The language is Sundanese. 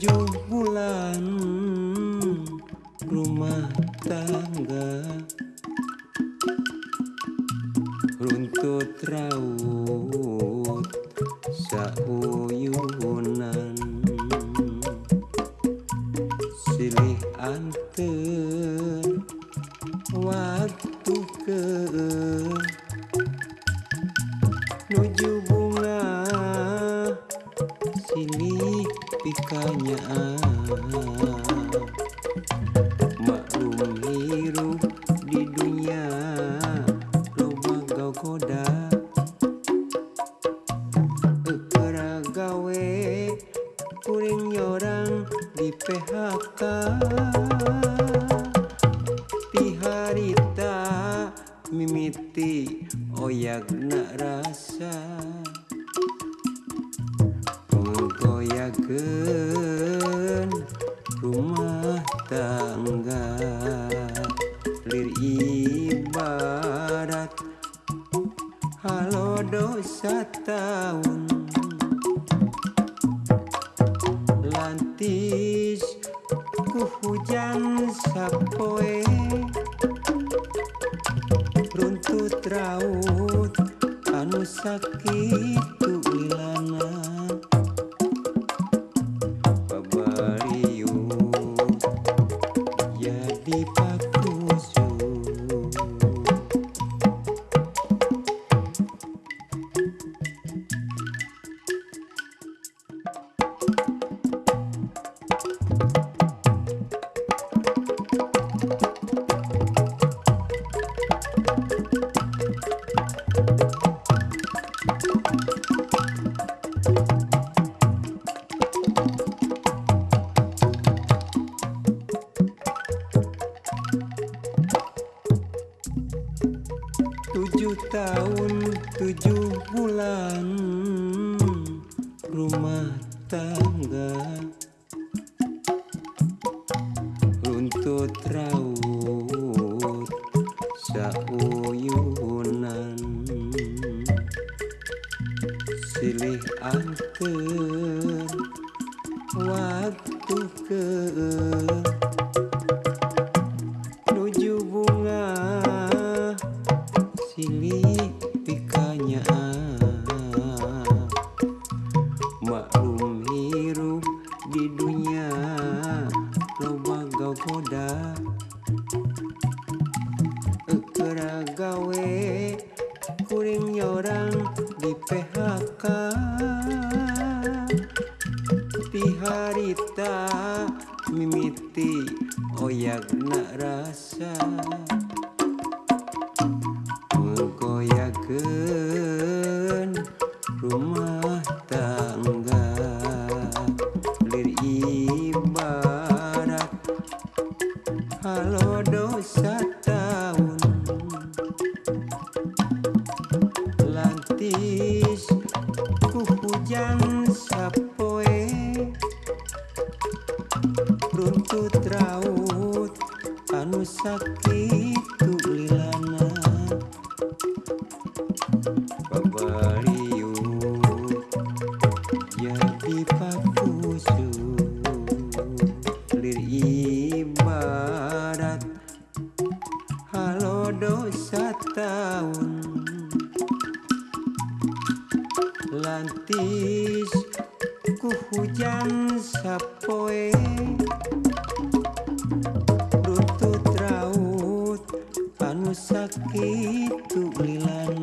7 bulan rumah tangga runtut raut sauyunan silih anteur waktu ke nuju bunga silih pikanya maklum hirup di dunia loba gogoda keur gawe kuring nyorang di PHK ti harita mimiti oyagna rasa menggoyakeun rumah tangga lir ibarat halodo sataun lantis ku hujan sapoe runtut raut anu sakitu lilana babariu jadi pakusu. Tujuh tahun 7 bulan rumah tangga runtut raut sauyunan silih anteur waktu ke nuju bunga silih pikanya maklum hirup di dunia loba gogoda keur gawe kuring nyorang di PHK ti harita mimiti oyagna rasa menggoyakeun rumah tangga lir ibarat halodo sataun lantis ku hujan sapoe runtut raut anu sakitu lilana babariu jadi pakusu lir ibarat halodo sataun lantis ku hujan sapoe runtut raut anu sakitu lilana.